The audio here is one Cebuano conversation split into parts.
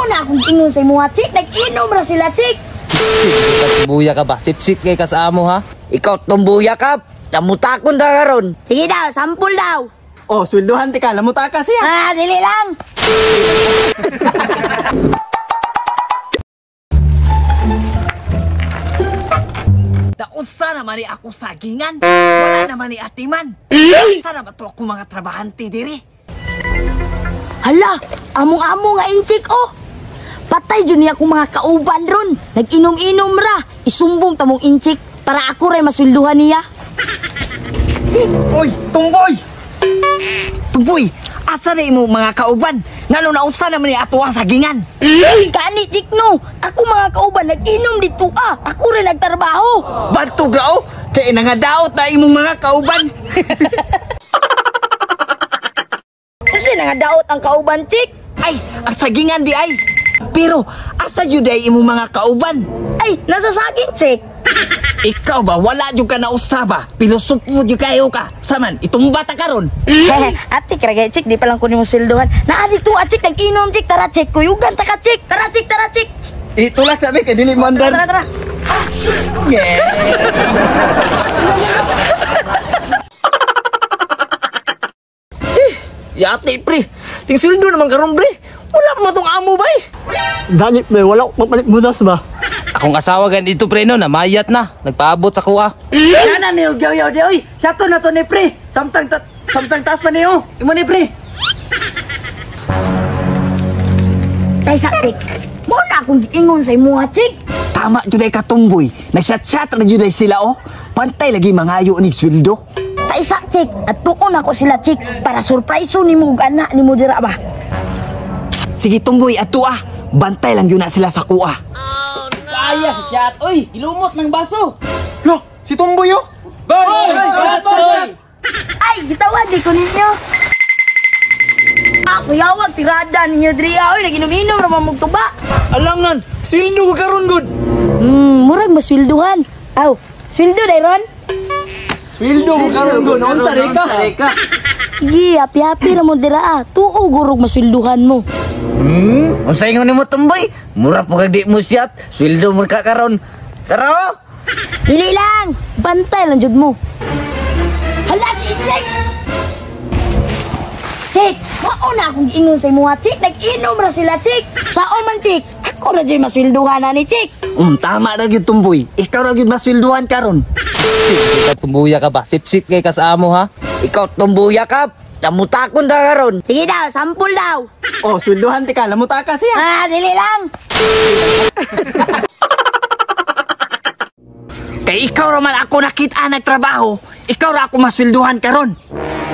Mao na akong ingon sa imuha, chik. Nag-inom ra sila, chik. Tumbuya ka ba? Sipsip kay ka sa amo ha? Ikaw tumbuya ka. Namutakon ta karon. Sige daw, sampol daw. Oh, sweldohan ti ka, lamuta ka siya. Ah, dili lang. Daunsa naman ni ako sagingan. Wala naman ni atiman. Asa naman to ako mga trabahante diri? Hala, among-amo nga inchik oh. Patay jud niya akong mga kauban ron. Nag-inom-inom ra. Isumbong tamong inchik para ako ray maswelduhan niya. Oy, Tumboy! Tumboy, asa na imo mga kauban? Ngano naunsa naman ni ato ang sagingan? Kani chik no, ako mga kauban nag-inom dito ah. Ako rin nagtrabaho. Bantog ra oh, kay nangadaot na imong mga kauban. Unsa nga daot ang kauban chik? Ay, ang sagingan di ay. Pero asa jud ay imong mga kauban? Ay, nasa saging chik. Ikaw ba wala jud ka nausa ba? Pilosopo jud kayo ka. Saman itumba ta karon. Ate kragay chik, di pa lang ko nimo swelduhan. Naa dito ah chik, nag-inom chik. Tara chik, kuyugan ta ka chik. Tara chik, tara chik. Itulak sabi kay dili mo Tara, tara, tara. Yate pre. Ting sweldo naman karon pre. Wala pa man tong amo bay. Gani pre, wala ko mapalit budas ba? Akong asawa ganito pre no, namayat na. Nagpaabot sa kuha. Sana ni og yaw di oy. Sato na to ni pre. Samtang samtang taas pa niyo. Imo ni pre. Kaysa chik, mo na akong giingon sa imuha chik. Tama jud ay ka Tumboy. Nagsat-chat ra jud ay sila oh. Pantay lagi mangayo ni sweldo. Taisa chik, at tuon ako sila chik para surprise nimo ug anak nimo dira ba. Sige Tumboy, ato ah. Bantay lang yun na sila sa kuha. Kaya sa shot oy, ilumot ng baso. Lo, si Tumboy oh. Boy! Boy! Ay, gitawad di ko ninyo. Ako yawag tirada ninyo diri oy, naginom-inom ra man tuba. Alangan, sweldo ka karon gud. Murag maswelduhan. Aw, sweldo dai ron. Sweldo ka karon gud. Unsa re ka? Sige, happy-happy ra mo dira ah. Tuo gurog maswelduhan mo. Unsa ingon nimo Tumboy? Mura po kag di mo siyat, sweldo mo ka karon. Tara oh. Dili lang, bantay lang jud mo. Hala si Chik. Chik, mao na akong giingon sa imuha, Chik. Nag-inom ra sila, Chik. Saon man, Chik? Ako ra jud maswelduhan na ni Chik. Tama ra gyud Tumboy. Ikaw ra gyud maswelduhan karon. Tumbuya ka ba? Sipsip kay ka sa amo ha? Ikaw tumbuya ka. Namutakon ta karon. Sige daw, sampol daw. Oh, sweldohan ti ka, lamuta ka siya. Ah, dili lang. Kay ikaw ra man ako nakita nagtrabaho, ikaw ra ako maswelduhan karon.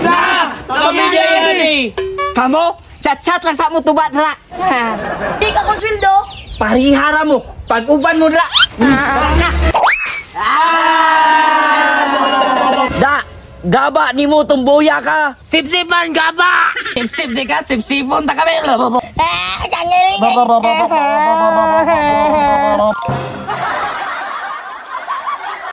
Na! Pamilya Kamo, chat-chat lang sa mo tuba dra. Di ka kong sweldo. Parihara mo, pag-uban mo dra. Tara na. Da, gaba nimo tumbuya ka. Sipsip man gaba! Sipsip di ka, sipsipon ta kami. Ah, kangil.